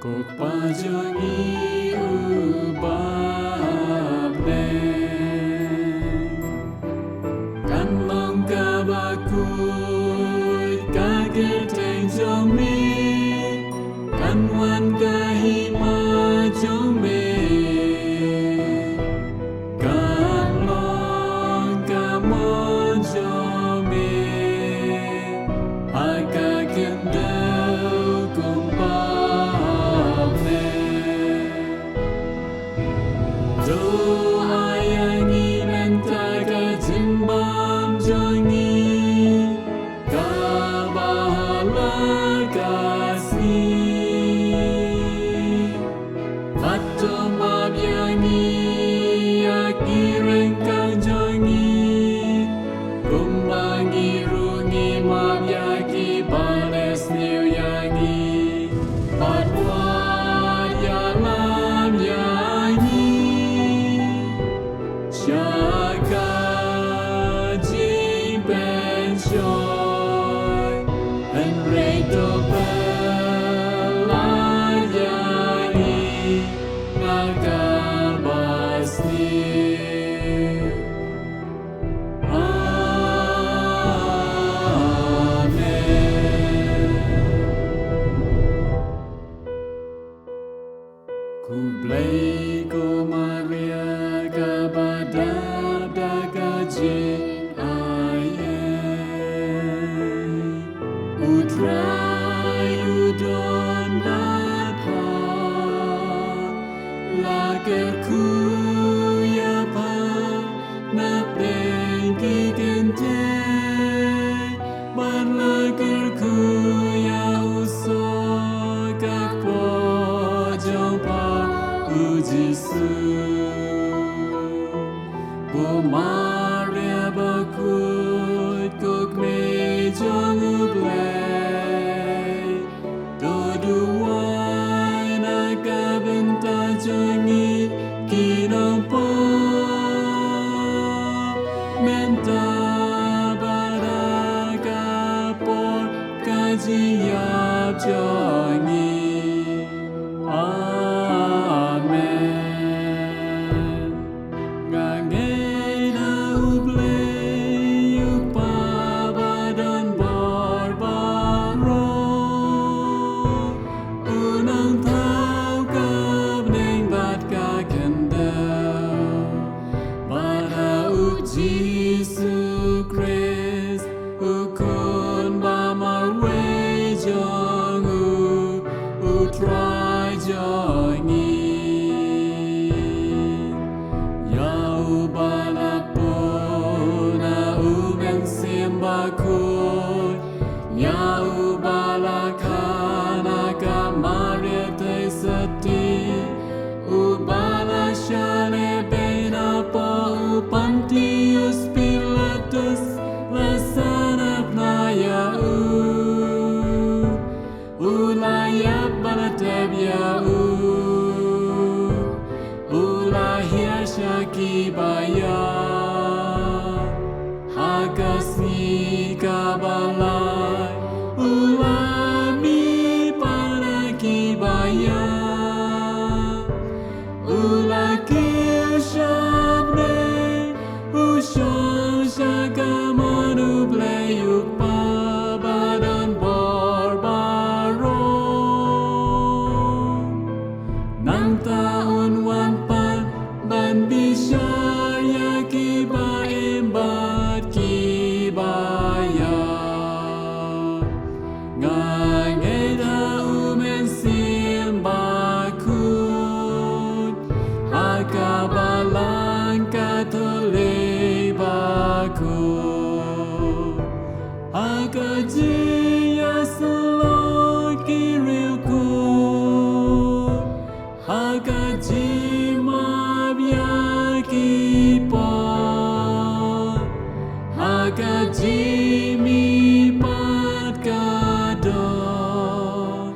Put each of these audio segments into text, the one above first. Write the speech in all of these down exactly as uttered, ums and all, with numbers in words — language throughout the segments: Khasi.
Ko Kpa jong ngi uba ha bneng, kan long kaba khuid ka kyrteng jong me, kan wan ka hima jong me, kan long ka mon jong me ha ka khyndew kumba ha bneng. To ai ïa ngi mynta ka jingbam jong ngi kaba ha la ka sngi. Bad to map ïa ngi ïa ki ryngkang jong ngi, kumba ngi ruh ngi map ïa kiba leh sniew ïa ngi. Bad wat ïalam ïa ngi sha ka jingpynshoi, hynrei to pyllait ïa ngi na kaba sniew. Amen. Khublei ko Maria kaba dap da ka jingai-ei, U Trai u don bad pha. La kyrkhu ïa pha na pdeng ki kynthei, bad la kyrkhu ïa u soh ka kpoh jong pha, U Jisu. Ko Maria bakhuid, ko Kmie jong U Blei, to duwai na ka bynta jong ngi ki nongpop, mynta bad ha ka por ka jingïap jong ngi. Amen. Nga ngeit ha U Blei U Kpa ba don bor baroh, u Nongthaw ka bneng bad ka khyndew, bad ha U Jisu Khrist, U Khun ba marwei jong U, U Trai jong ngi. Ïa uba la pun ha U Mynsiem Bakhuid, ïa uba la kha na ka Maria Theisotti, uba la shah lehbeiñ hapoh u Pontius Pilatus, la sngewbha ïa u, u la ïap bad la tep ïa u, u la hiar sha kiba ïap. Ha ka sngi kaba lai u la mih pat na kiba ïap, u la kiew shabneng, u shong sha kamon U Blei U Kpa ba don bor baroh. Nangta un wan pat ban bishar ïa kiba im bad kiba ïap. Nga ngeit ha U Mynsiem Bakhuid, ha ka Balang Katholik bakhuid, ha ka jingïasyllok ki riewkhuid, ha ka jingmap ïa ki pop, ha ka jingmih pat ka doh,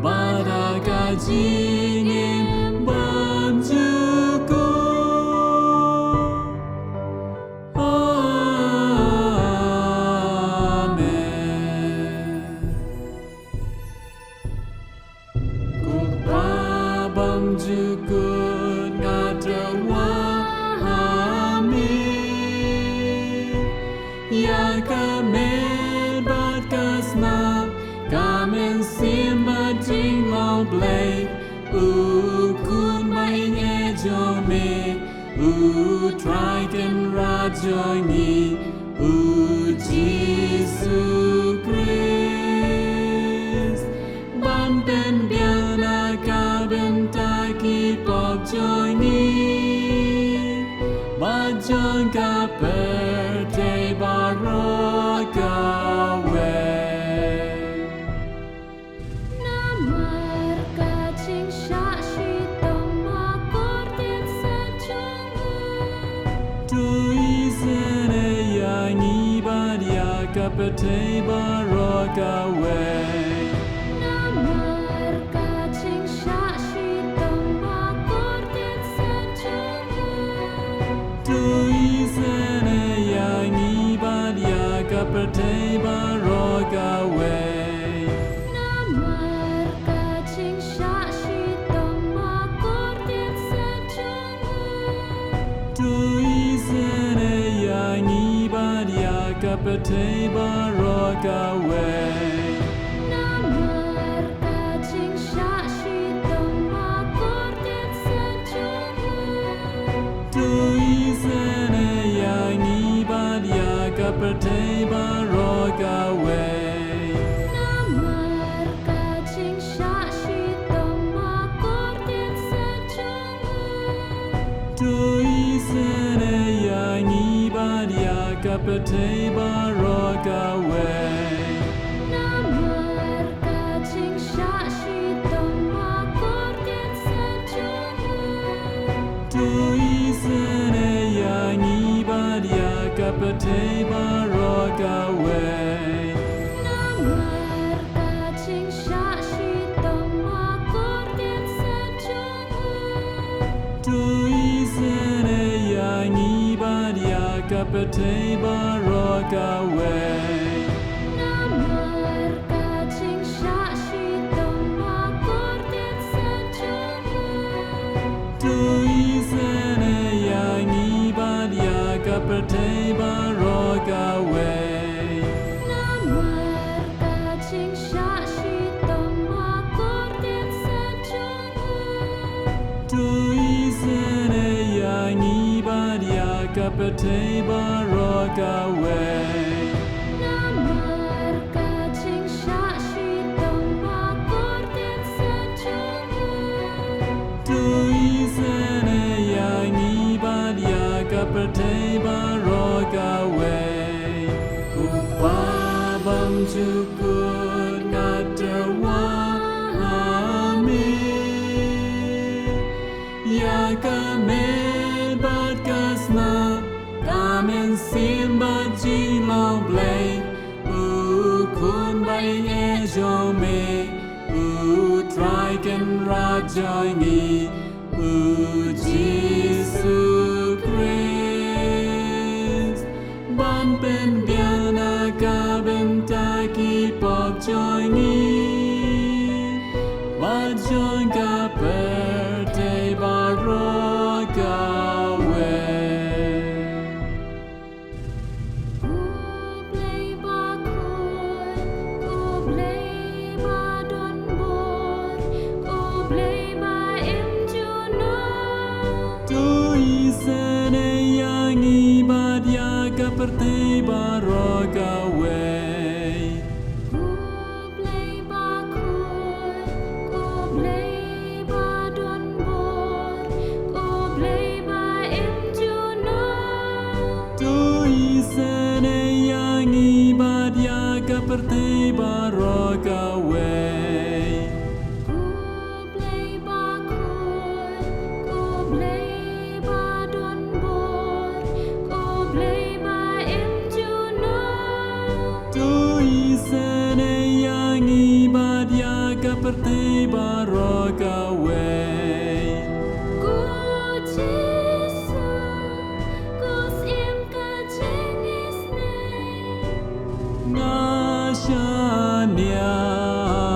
bad ha ka jingim bymjukut. Amen. Blei, u Khun ba ïeit jong me, u Trai Kynrad jong ngi, u Jisu Khrist. Ban pynbiang na ka bynta ki pop jong ngi, bad jong ka pyrthei baroh kawei. Namar ka jingshah shitom ha kordit sait jong u, to isynei ïa ngi bad ïa ka pyrthei baroh kawei. Namar ka jingshah shitom ha kordit sait jong u, to isynei ïa ngi bad ïa ka pyrthei baroh kawei. Namar ka jingshah shitom ha kordit sait jong u, to isynei ïa ngi bad ïa ka pyrthei baroh kawei. Namar ka jingshah shitom ha kordit sait jong u, to isynei ïa ngi bad ïa ka pyrthei baroh kawei. Namar ka jingshah shitom ha kordit sait jong u, to isynei ïa ngi bad ïa ka pyrthei baroh kawei. Namar ka jingshah shitom ha kordit sait jong u, to isynei ïa ngi bad ïa ka pyrthei baroh kawei. Namar ka jingshah shitom ha kordit sait jong u, to isynei ïa ngi bad ïa ka pyrthei baroh kawei. Namar ka jingshah shitom ha kordit sait jong u, to isynei ïa ngi bad ïa ka pyrthei baroh kawei. Namar ka jingshah shitom ha kordit sait jong u, to isynei ïa ngi bad ïa ka pyrthei baroh kawei. Namar ka jingshah shitom ha kordit sait jong u, to isynei ïa ngi bad ïa ka pyrthei baroh kawei. Ko Pa bymjukut, nga tyrwa ha me ïa ka met bad ka snam, ka mynsiem bad jinglong Blei, u Khun ba ïeit jong me, u Trai Kynrad jong ngi, u Jisu Khrist. Ban pynbiang na ka bynta ki pop jong ngi, bad jong ka pyrthei baroh kawei. U Blei bakhuid, U Blei ba don bor, U Blei ba im junom, to isynei ïa ngi bad ïa ka pyrthei baroh kawei. U Blei bakhuid, U Blei ba don bor, U Blei ba im junom, to isynei ïa ngi bad ïa ka pyrthei baroh kawei. U Blei bakhuid, U Blei ba don bor, U Blei ba im junom, to isynei ïa ngi bad ïa ka pyrthei baroh kawei. Ko Jisu, ko Syiem ka jingisynei, nga shaniah ha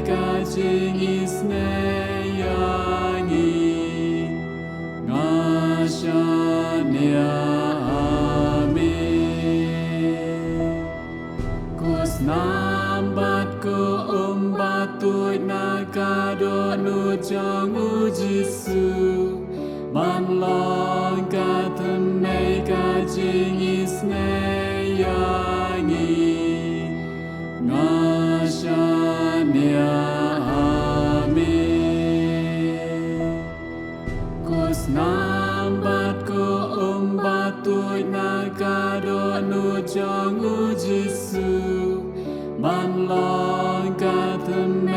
Ka jingisynei ïa ngi, nga shaniah. Amen. Ko snam bad ko um ba tuid na ka dohnud jong U Jisu, ban long ka thymmei ka jingisynei ïa ngi, nga shaniah. Amen. Ko snam bad ko um ba tuid na ka dohnud jong U Jisu, ban long ka thymmei